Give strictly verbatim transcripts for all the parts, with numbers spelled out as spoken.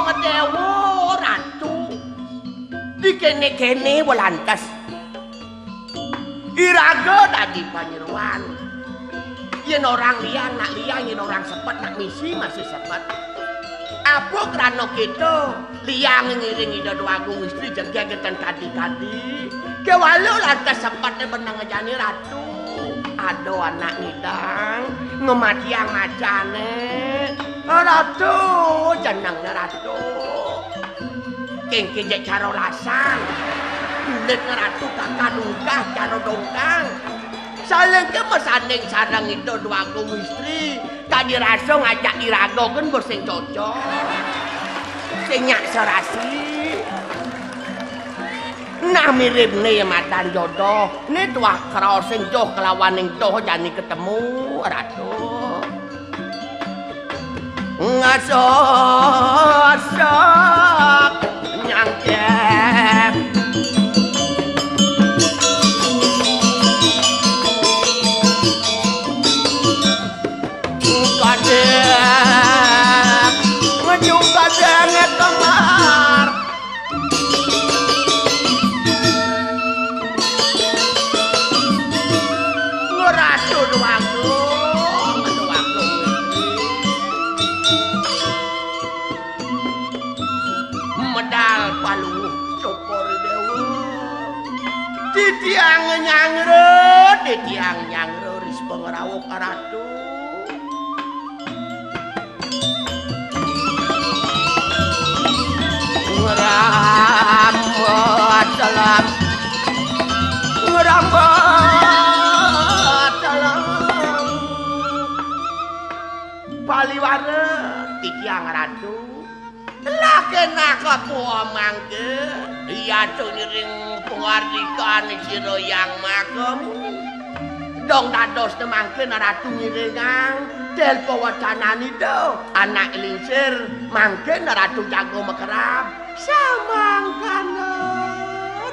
Medéwa Ratu. Dikéné-kéné welantes. Iraga dadi panyeroan. Yén orang liang nak liang, yén orang sepet nak misi masih sepet. Apa krana kéto, liang ngiring Ida Déwagung Istri jegég ten kadi-kadi. Kéwala lantas sepeté beneng jani Ratu. Ada anak ngidang, ngematiang macané. Ratu, jenengné Ratu. Kéngkén jek cara lasang. Kulitné Ratu kakah dungkah cara dongkang. Salengké masanding sareng Ida Déwagung Istri. Kadi rasa ngajak iraga gén bos sing cocok. Sing nyak serasi. Nah, miribné ya madan jodoh. Né tuah kraos sing joh kelawan ning joh jani ketemu, Ratu. Ngasosok nyangkep. Kadék, ngejuk kadék ngetemar. Ngerasa doang, doang. Medal palungguh syukur Déwa. Titiang nyangra, titiang nyangra ris pangrawuh Ratu. Ngrambet telang, ngrambet telang. Paliwara titiang Ratu. Lah kénak apa mangké? Iya, tu ngiring pangardikan sira yang makam. Dong dados mangkin Ratu ngiringang, tel pawacanan Ida, anak lingsir, mangkin Ratu jaga makerab. Samangkana,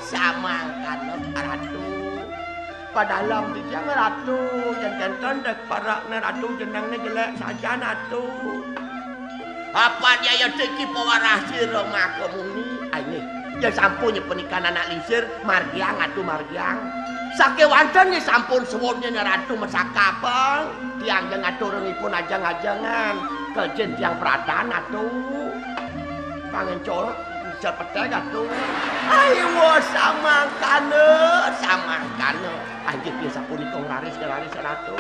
samangkana, Ratu. Padalem titiang Ratu, yén kénten dek parekné Ratu jenengné jelék sajan Ratu. Apa daya tiki pawarah sira maka muni? Ayo, yén sampun nyepenikan anak lingsir, margiang Ratu margiang. Sakéwanten yén sampun suwun yén Ratu masakapeng, tiang jeng aturengipun ajeng-ajengan, kejin tiang pradhan Ratu. Pangencol, ijel petek Ratu. Ayo, samangkana, samangkana. Anggih, biasa punika ngraris, ngraris Ratu.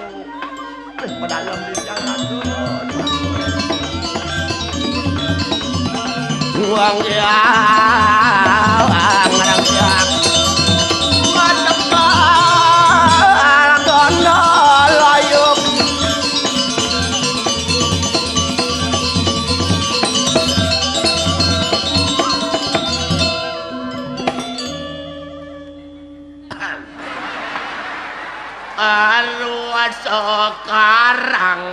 Wis pedalem di jalan. Wong ya, ngrenggang. Matebal kono layuk. Alu sekarang,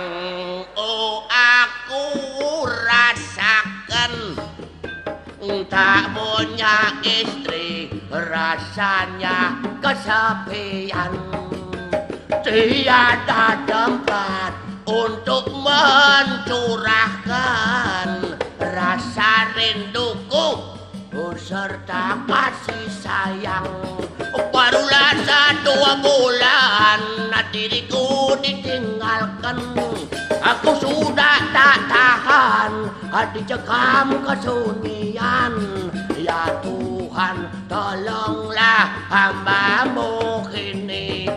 oh, aku rasakan tak punya istri, rasanya kesepian. Tiada tempat untuk mencurahkan rasa rinduku, oh, serta kasih sayang. Barulah satu bulan diriku ditinggalkan. Aku sudah tak tahan, dicekam kesunyian. Ya Tuhan, tolonglah hamba-Mu kini.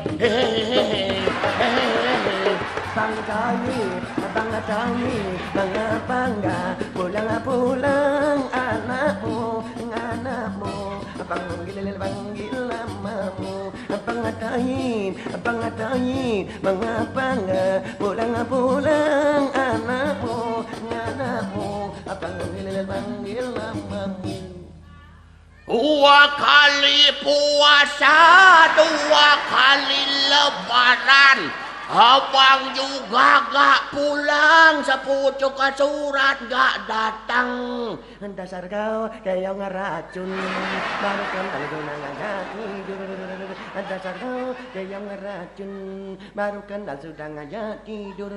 Bang Toyib, Bang Toyib, mengapa enggak pulang-pulang anakmu, anakmu? Panggil, panggil namamu, Bang Toyib, Bang Toyib, mengapa enggak pulang-pulang anakmu, anakmu? Panggil, panggil namamu. Dua kali puasa, dua kali lebaran, abang juga gak pulang, sepucuk surat gak datang. Dasar kau keong racun, baru kenal sudah ngajak tidur. Dasar kau keong racun, baru kenal sudah ngajak tidur.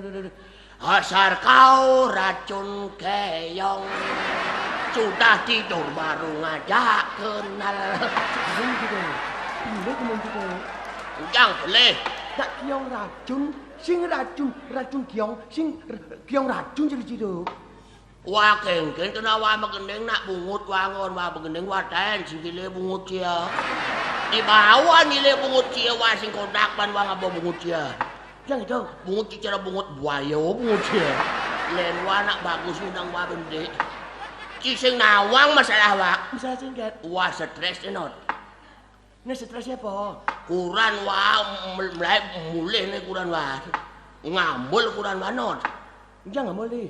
Dasar kau racun keong. Udah tidur baru ngajak kenal. Belum gitu. Belum, belum gitu. Ujang boleh. Nak kiong racun, sing racun, racun kiong, sing r-, kiong racun jadi gitu. Wah, kengken kena wah magending nak bungut wangon, wah magending waten sing kile bungut cia. Di bawah ngile bungut cia, wah sing kodak ban wah ngabo bungut cia. Yang itu, bungut ci cara bungut buaya, bungut cia. Len wah nak bagus undang wah bende. Ci sing nawang masalah wah. Masalah singkat. Wah stres enot. Nah, stres apa? Kuran wah mel-, mulai mulih nih kuran wah. Ngambul kuran wah not. Jangan mulih.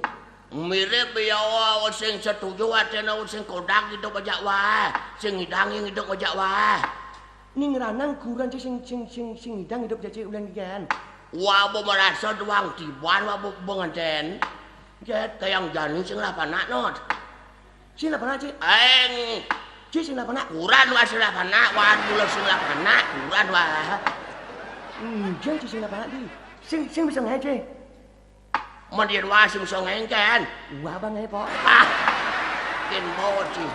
Mirip ya wah sing setuju atene sing kodak gitu bajak wah. Sing ngidangi gitu bajak wah. Ning ranang kuran ci sing, sing, sing, sing ngidang hidup jaci ulen gen. Wah bo merasa doang tiban wah bo penganten. Jet kayang jani sing lah panak not. Sing lah panak ci. Eng. Ci sing lah panak. Kuran wah sing lah panak, wah mula sing lah panak, kuran wah. Hmm, jen ci sing lah panak di. Sing, sing bisa ngece. Mandir wah sing bisa ngengken. Wah bang ngepo. Ah. Ken bawa ci.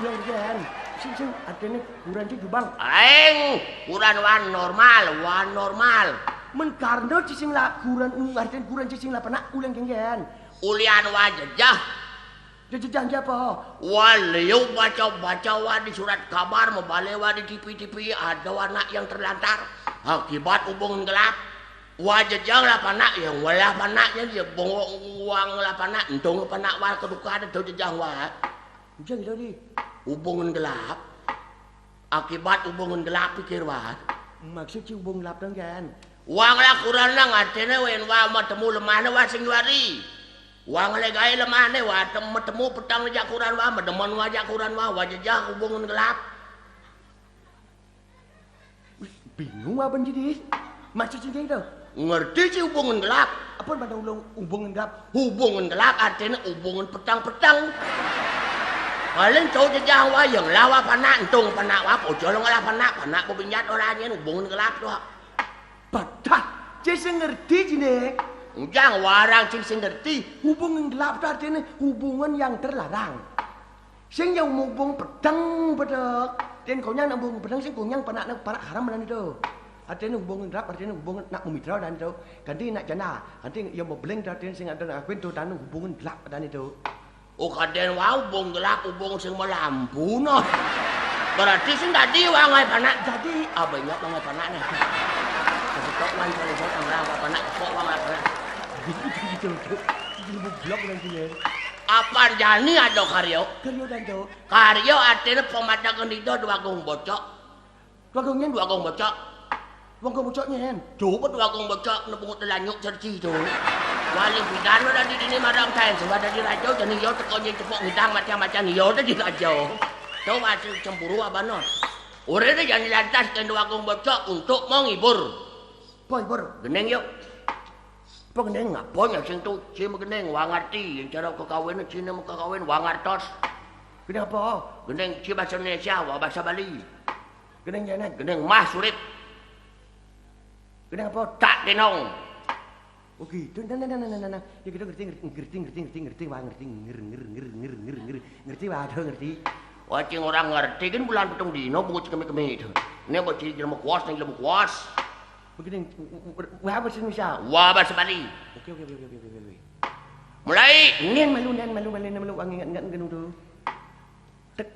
Yang gen. Sing, sing, artinya kuran ci jubang. Eng, kuran wah normal, wah normal. Men karena ci sing lah kuran, artinya kuran ci sing lah panak ulen gen. Ulian wah jejah. Jejejah apa? Wah liu baca-baca wah di surat kabar, mebale wah di T V-T V, ada anak yang terlantar akibat hubungan gelap. Wah jejang lah panak, ya walah panaknya dia bengok uang lah panak, entong panak wah keduka ada tau jejang wah. Jejang gitu di. Hubungan gelap. Akibat hubungan gelap pikir wah. Maksud ci hubungan gelap dong kan? Wang lah kurang lah ngatene wen wah matemu lemahne wah sing wari. Wang legai lemahne wah tem-, matemu petang jak kuran wah, mademen wah jak kuran wah, wah jejah hubungan gelap. Bingung apa jadi? Maksud sing itu? Ngerti ci hubungan gelap. Apa pada ulung hubungan gelap? Hubungan gelap artinya hubungan petang-petang. Paling tau jejah wah yang lawa panak, entong panak wah, pojol ngalah panak, panak bebinjat orangnya hubungan gelap tuh. Patah, ci sing ngerti ci ne. Ujang warang ci sing ngerti. Hubungan gelap tuh artinya hubungan yang terlarang. Sing ya hubung peteng bedek. Ten konyang nak hubung peteng sing konyang panak nak panak haram dan itu. Artinya hubungan gelap, artinya hubungan nak memitra dan itu. Ganti nak janda, ganti ya mau beling dan artinya sing ada nak kawin tuh dan hubungan gelap dan itu. Oh kaden wah hubung gelap, hubung sing melampu noh. Berarti sing tadi wah ngai panak. Jadi ah banyak wah ngai panak nih. Kebetok wah kalau mau tambah apa panak, kok wah ngai panak. Gitu gitu gitu. Gitu blok dan sini. Apa jani ada karyo? Karyo dan tuh. Karyo artinya pemadakan itu dua gong bocok. Dua gong nyen? Dua gong bocok. Dua gong bocok nyen? Coba dua gong bocok, nepungut lanyuk cerci tu. Wali bidan lo tadi dini marang kain, sebab tadi raja, jadi yo teko nyen cepok ngidang macam-macam, yo tadi raja. Coba si cemburu apa non? Orang tu jadi lantas kan dua gong bocok untuk menghibur. Boy, bor. Geneng yuk. Apa geneng? Apa yang sing tu? Si megeneng, wah ngerti. Yang cara kekawin, sini mau kekawin, wah ngertos. Geneng apa? Geneng si bahasa Indonesia, wah bahasa Bali. Geneng janet. Geneng mah surip. Geneng apa? Tak genong. Oh gitu. Nah, nah, nah, nah, nah, nah. Ya kita ngerti, ngerti, ngerti, ngerti, ngerti, ngerti, wah ngerti, nger, nger, nger, nger, nger, nger, ngerti, wah, aduh, ngerti. Wah, cing orang ngerti kan bulan petung dino, bungut kemi-kemi itu. Ini buat ciri jelma kuas, nih jelma kuas. Begini, wah apa sih misal? Wah bahasa Bali. Oke, oke, oke, oke, oke, oke. Mulai. Nen malu, nen malu, malu, nen malu, wah ingat, ingat, ingat dulu. Tek,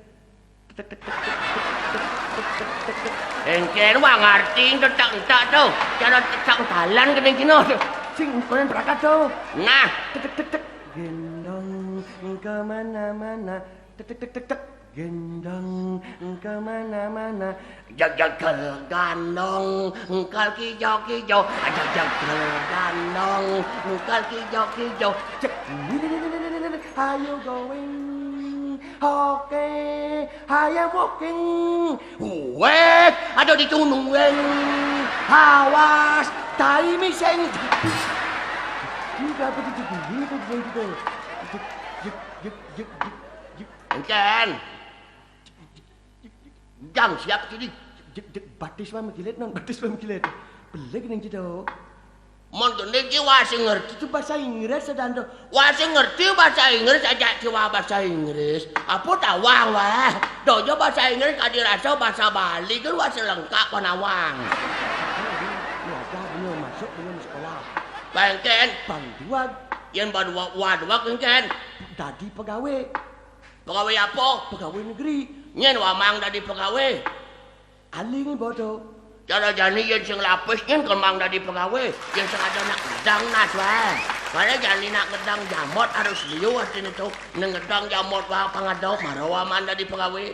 tek, tek, tek, tek, tek, tek, tek, tek, tek. Engken wah ngerti entak entak tu. Cara entak talan kena kena tu. Sing koyan berakat tu. Nah. Tek, tek, tek, tek. Gendong ke mana-mana. Tek, tek, tek, tek, tek. Gendong ke mana-mana. Jagjagel gandong, engkal kijau-kijau. Jagjagel gandong, engkal kijau-kijau. Cek. Ayo going. Oke, hayam walking. Wek, ada di tunung weng. Awas, tai miseng. Ini apa tuh, tuh, tuh, ini tuh, tuh, tuh. Jek, jek, jek, jek, jek, jek. Engken. Jang siap sini. Jek, jek, batis mah mengkilit, non, batis mah mengkilit. Beleg ning cedok. Mon kene iki wah sing ngerti. Itu bahasa Inggris, Sedando. Wah sing ngerti bahasa Inggris, ajak ci wah bahasa Inggris. Apa tawang wah? Dojo bahasa Inggris kadi rasa bahasa Bali kan wah sing lengkap panawang. Belajar, belum masuk, belum sekolah. Bangken. Bang Duan. Yen baduak, waduak engken. Dadi pegawe. Pegawe apa? Pegawe negeri. Nyen wah mang dadi pegawe. Aling bodo. Cara jani yen sing lapis nyen kemang dadi pegawe. Yen sing ada nak ngedang nas wae. Mane jani nak ngedang jamot harus liu artine to. Neng ngedang jamot wae pangado maro wah mang dadi pegawe.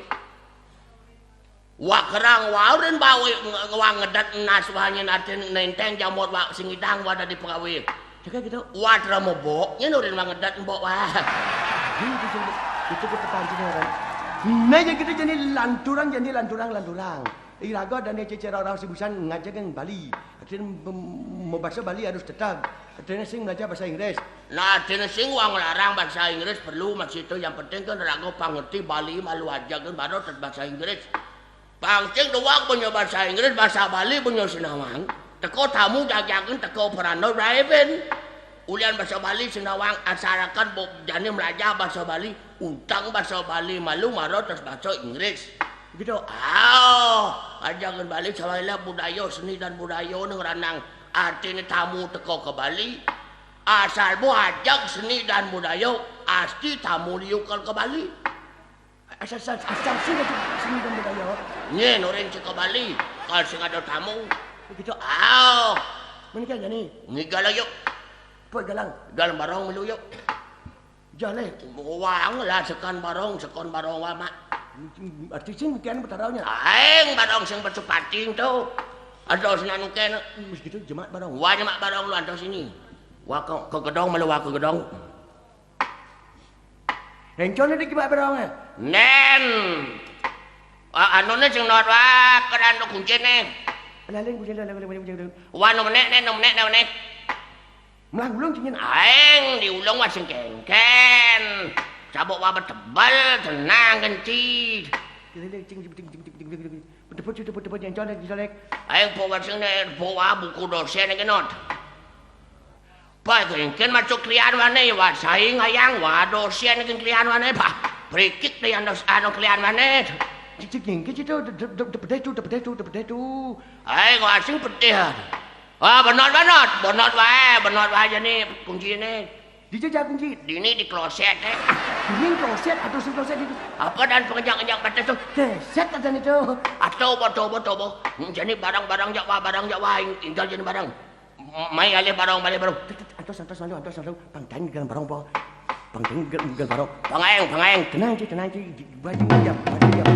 Wah kerang wah urin bawe ng-, wah ngedat nas wah nyen artine nenteng jamot wah sing idang wah dadi pegawe. Jaga gitu. Wah drama bok nyen urin wah ngedat mbok wah. Gitu, gitu. Itu ke petani orang. Nah, ya gitu jadi lanturang, jadi lanturang, lanturang. Iraga dan cecera orang sibusan ngajakin Bali. Artinya mem-, membahasa Bali harus tetap. Artinya sing belajar bahasa Inggris. Nah, artinya sing wong larang bahasa Inggris perlu masih itu. Yang penting kan raga pangerti Bali malu aja kan baru tet bahasa Inggris. Pang cing doang punya bahasa Inggris, bahasa Bali punya senawang. Teko tamu jajakin teko perando raepen. Ulian bahasa Bali senawang asarakan bo jani melajar bahasa Bali, untang bahasa Bali malu maro terus bahasa Inggris. Gitu. Ah, ajangan Bali sawailah budaya seni dan budaya neng ranang. Artine tamu teko ke Bali. Asal bu ajak seni dan budaya, asti tamu liukan ke Bali. Asal, asal, asal sing itu seni dan budaya. Nye, nurin ceko Bali. Kalau sing ada tamu. Begitu. Ah. Menikah jani. Ngigal yuk. Apa galang? Galang barong milu yuk. Jale. Wang lah sekan barong, sekan barong wa mak. Arti sing kian betaraunya. Aeng barong sing besupating tu. Ada sing anu kena. Wis gitu jemat barong. Wah jemat barong lu antos sini. Wah ke, ke gedong malu wah ke gedong. Rencana di kibak barong eh. Nen. Ah, anu ne sing not wah kedan tu kunci ne. Laling kunci laling kunci. Wah nu menek ne, nu menek ne, menek. Melah ulung cingin aeng di ulung wah sing kengken. Sabuk wah betebal, tenang kenci. Cing, cing, cing, cing, cing, cing, cing. Betebal, betebal, betebal, yang colek, colek. Aeng po wah sing ne, po wah buku dosen ne genot. Pak, kengken masuk klian wane, wah saing ayang, wah dosen keng klian wane, pak. Berikik deh yang dos, anu klian wane. Cing, cing, cing, cing, de, de, de, de, pedeh tu, de, pedeh tu, de, pedeh tu. Aeng wah sing pedeh. Ah, benot, benot. Benot wae, benot wae jani kuncine. Di jejak kunci. Dini di kloset, eh. Dini kloset atau sing kloset itu? Apa dan pengejak-ejak batas tu? Keset aja nih tu. Atau boto, boto, bo. Jani barang-barang jak wah, barang jak wah, ing-, inggal jani barang. M-, mai alih barang, balik barang. Tut, tut, antos, antos, malu, antos, malu. Pang tani dalam barang, po. Pang tani dalam, dalam barang. Pangaeng, pangaeng. Tenang, cik, tenang, cik. Baju diam, baju diam.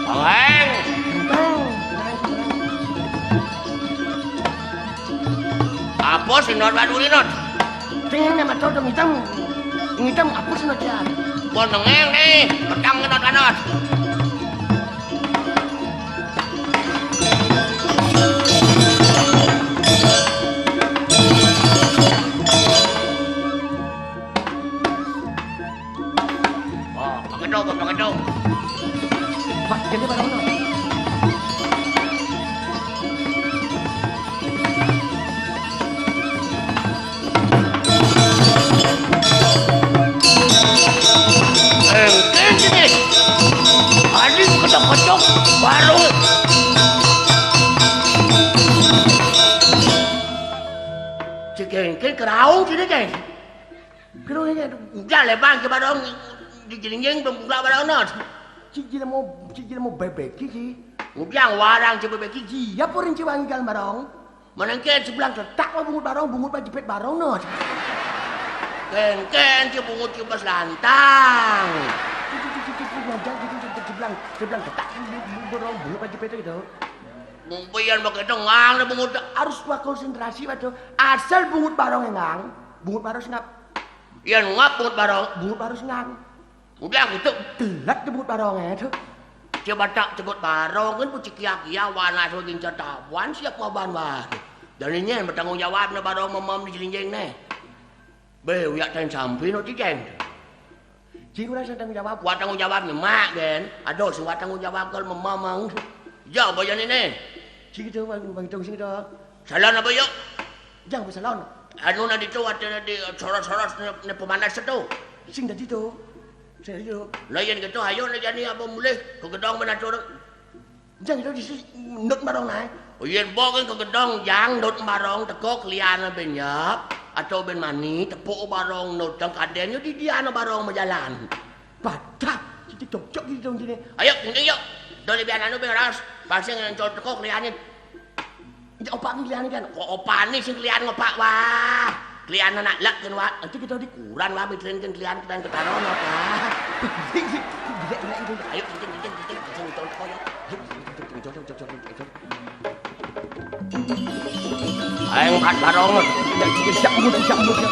Aweng. Apa sih not baduri not? Tinggal nama tahu dong hitam. Hitam apa sih not ya? Bon dengeng nih, petang not anot. Oh, pagedong, pagedong. Pak, jadi pada mana? Engken sini. Adi ketok-ketok baru. Cekengken keraung sini, Ceng. Kero ini. Udah lebar ke barong di jelinjing belum buka barong not. Cik jila mau, cik jila mau bebek iki. Udah warang ci bebek iki. Iya purin ci wangi kal barong. Menengke sebelah tetak mau bungut barong, bungut baju jepit barong not. Kengken ci bungut ci bas lantang. Cik, cik, cik, cik, cik, ngajak gitu, cik, cik, sebelah, sebelah tetak, barong, bungut baju jepit gitu. Mung pian begitu ngang bungut. Harus konsentrasi, Pak. Asal bungut barong ngang, bungut barong sengap. Yén ngap bungut barong, bungut barong ngang. Udah gitu, telat deh bungut barongé tuh. Coba tak cebut barong kan pucik kia-kia warna so ginca tabuan siap maban wah. Dan ini yang bertanggung jawab nih barong memem di jelinjing nih. Bé, uyak tang sampi no tijeng. Cing udah sing tanggung jawab, buat tanggung jawab nyemak, Gen. Aduh, sing buat tanggung jawab kalau memamang. Ya, apa jadi nih? Sing gitu, Bang, Bang Hitung, sing gitu. Salon apa yuk? Jangan salon. Anu nanti tuh ada di soros-soros nih, nih pemanas tuh. Sing tadi tuh. Sing tadi tuh. Lah, yang gitu, ayo nih jadi apa mulih ke gedong mana tuh? Jang itu di sini ndut barong naé. Oh, yén bok kan ke gedong, jang ndut barong teko klian benyep, atau ben mani, tepuk barong ndut, jang kadén, yo di dia ana barong majalan. Badah, siti cocok gitu dong sini. Ayo, penting yuk. Doli biar anu beras, pasti ngancol teko kliané. Ya, opak klian kan. Kok opane sing klian ngopak, wah. Klian anak lek kan, wah. Nanti kita di kuran, wah, mikirin kan klian kita yang ketaron, apa? Ayo, kencing, kencing, kencing, kencing, kencing, kencing, kencing, kencing. Ayo, empat barong. Tidak, tidak, tidak, tidak, tidak, tidak.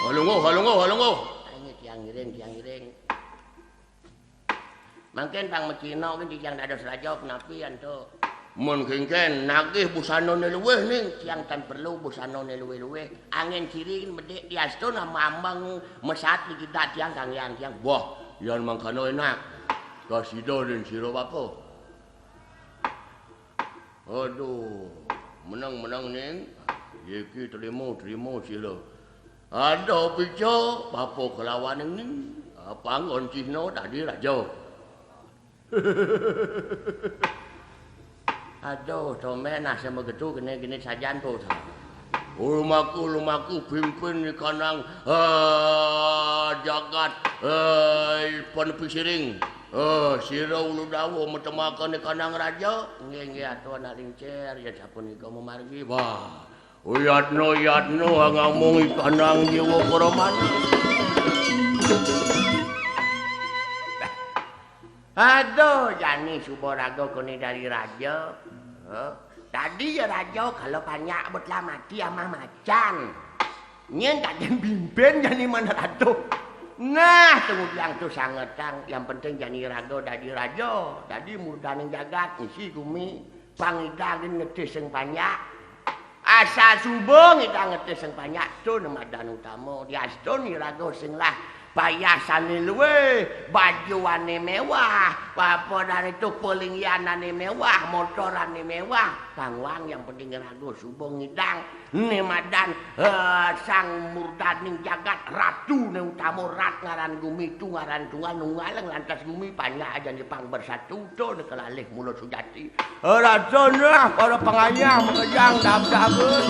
Halunguh, halunguh, halunguh. Ayo, tiang ngiring, tiang ngiring. Mangkin pang mecina kuwi tiyang dados raja, punapi antuk? Mun kéngkén nagih busanane luwih ning, tiyang tan perlu busanane luwih-luwih. Angin kiri medik diastun mambang mesat digidak tiyang kang yang tiyang. Wah, yan mangkana enak. Kasida den sira bapa. Aduh, meneng-meneng ning. Iki trima, trima sira. Ada pica bapa kelawan ning. Panggon cihna dadi raja. Aduh, tomben asem begitu kene-kene sajan to. Lumaku, lumaku pimpin ikanang, ah, jagat, eh, Ponpisiring. Eh, sira ulu dawuh metemaken ikanang raja. Nggih, nggih, atuh anak lincir, ya sapunika memargi. Wah, uyatno, uyatno, ngamung ikanang jiwa koromana. Aduh, jani suba raga kene dadi raja. Heh. Dadi ya raja, kala panjak betlah mati amah macan. Nyén dadi mimpin jani mana ratu. Nah, tunggu biang tu sangetang, yang penting jani raga dadi raja, dadi murdaning jagat, ngisi gumi, pangidang ngetih sing panjak. Asa suba ngidang ngetih sing panjak, tun madan utama, diastun iraga sing lah payasane luwih, bajuane mewah, papadane tu pelinggianane mewah, motorane mewah. Kang Wang, yang penting iraga suba ngidang ne madan, eh, sang murdaning jagat, ratune utama, rat ngaran gumi, tu ngaran tunggal, nunggaleng lantas gumi, panjak aja Jepang bersatu, tun kelalih mula sujati. Raja nah para pengayah mengejang dam-damun.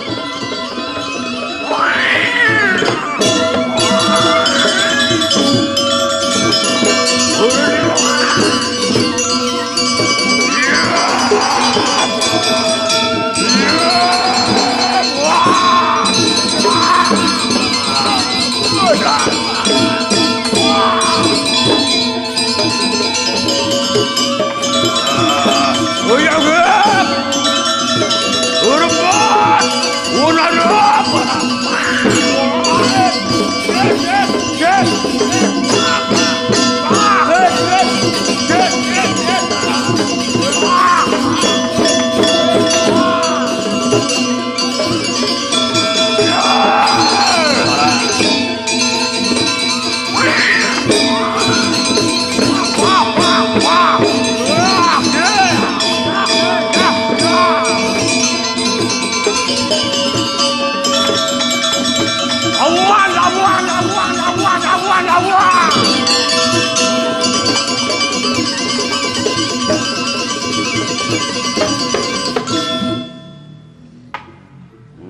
Awan, awan, awan, awan, awan, awan.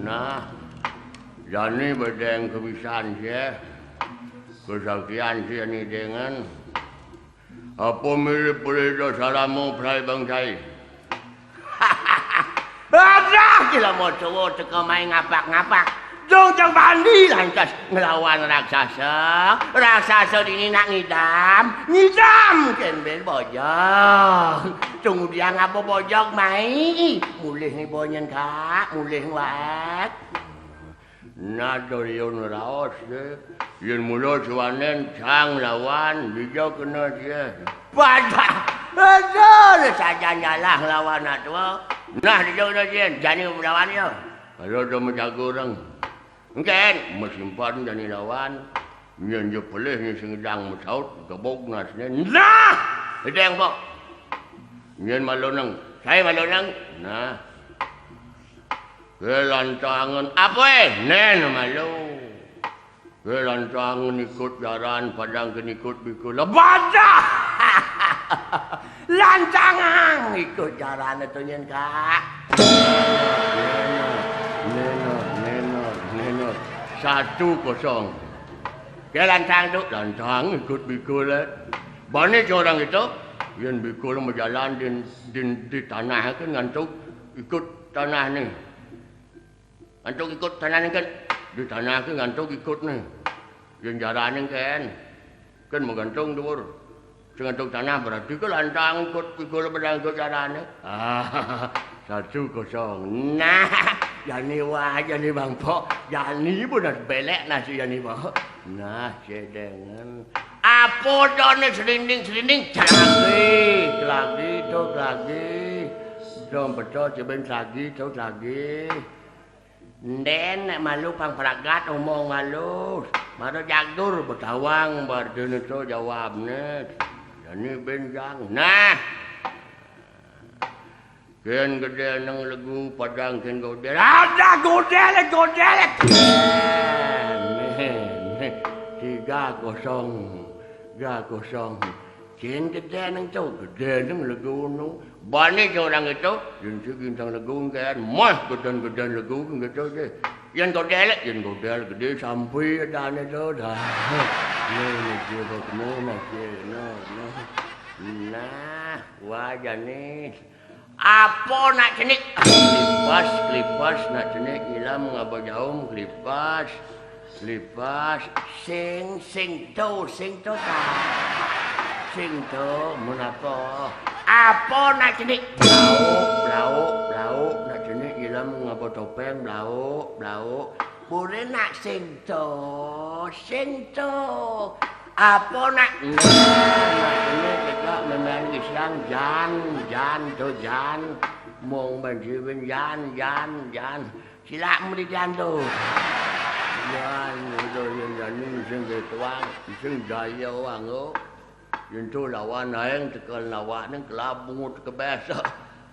Nah, jani bedeng kebisan sih. Kesaktian sih ni dengan. Apa mirip berita salamu prai bangsai? Adah, gila mau cowok teka main ngapak-ngapak. Tung jeng bani lantas nglawan raksasa. Raksasa dini nak ngidam, ngidam kén bén bojog. Tung udiang apa bojog mai? Mulih ni bonyen, Kak, mulih waé. Nah, to yén raos, dé. Yén mula suwanen cang lawan, dija kena sié. Padah, aduh, sajan jalah nglawan atua. Nah, dija kena sié, jani lawan ya. Kalau to majago reng. Engkén, masimpan jani lawan. Nyén ja pelih nyén sing ngidang masaut, gebug nasné. Nah! Gedéng, Pok. Nyén maluneng. Saé maluneng. Nah. Kelantangan apa, eh? Nén malu. Kelantangan ikut jaran, padang kén ikut bikul. Lebadah! Lantangan ikut jaran itu nyén, Kak. Nénot, nénot, nénot. Satu kosong. Ké lantang tu, lantang ikut bikul, eh. Bani orang itu, yén bikul majalan di, di, di tanah kan ngantuk ikut tanah ni. Ngantuk ikut tanah ni kan, di tanah kan ngantuk ikut ni. Yén jaran ni kan, kan magantung duur. Sing ngantuk tanah berarti ké lantang ikut bikul padang ikut jarané. Ah, satu kosong. Nah, jani wah, jani Bang Pok, jani bener belék nasi jani Pok. Nah, sedéngan. Apa dané selinding-selinding? Lagi, lagi, to lagi. Dong betul cebén lagi, to lagi. Ndén, nek malu pang pragat omong malu. Mara jagdur betawang bardene to jawabne. Jani benjang. Nah. Kén gedé nang legu padang kén godel. Ada godel, godel. Nih, nih. Tiga kosong. Tiga kosong. Cén gedé nang to, gedé nang legu nu. Bani to orang itu, yén si gintang legu kan, mah gedé-gedé legu gitu deh. Yén godel, yén godel gedé sampai adané to dah. Nah, nah, nah, nah, nah, nah. Nah, wah jani. Apa nak cenik? Klipas, klipas nak cenik, ilam ngaba jaum, klipas. Lipas, sing, sing to, sing to, Kak. Sing to, mun apa? Apa nak cenik? Blauk, blauk, blauk, nak cenik ilem ngaba topeng, blauk, blauk. Pure nak sing to, sing to. Apa nak? Nah, nak cenik kita memang siang jan, jan to jan. Mong banjiwin jan, jan, jan. Silak mridian to. Yan, udah yan jani sing ketuang, sing daya wang, oh. Yén to lawan aeng tekel nawak ning kelabut kebes.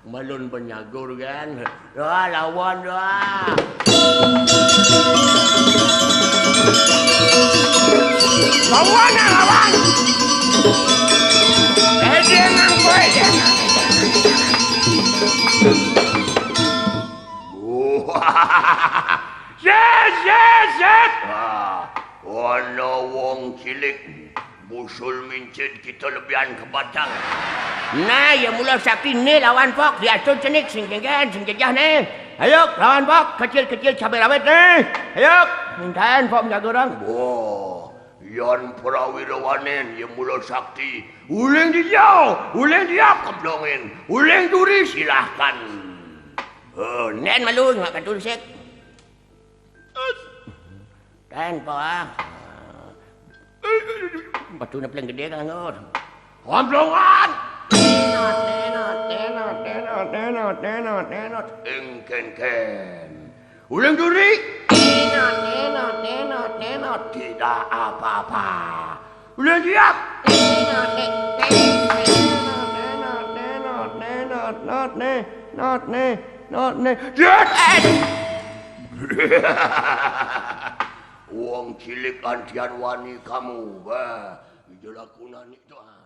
Malun penyagur kan. Ya, lawan ya. Lawan, lawan. Eh, dia nang, boy, dia nang. Set, set, set. Ah, ana wong cilik busul mincit kita lebihan ke batang. Nah, ya mula sakti ni lawan Pok, diatur cenik sing jenggen, sing jejah ni. Ayo, lawan Pok, kecil-kecil cabai rawit ni. Ayo, mintaan Pok menjaga orang. Wah, yan prawira wanin, ya mula sakti. Uling dia, uling dia keblongin, uling duri silahkan. Oh, nen malu ngak katun sik. Kan, Pak. Batu ni paling gedé kan, Ngur. Komplongan! Tenot, tenot, tenot, tenot, tenot, tenot, tenot. Engken-ken. Uling duri! Tenot, tenot, tenot, tenot. Tidak apa-apa. Uling siap! Tenot, tenot, tenot, tenot, tenot, tenot, not, ne, not, ne, not, ne. Yes! Wong cilik antian wani kamu. Wah, ija laku nani to, ah.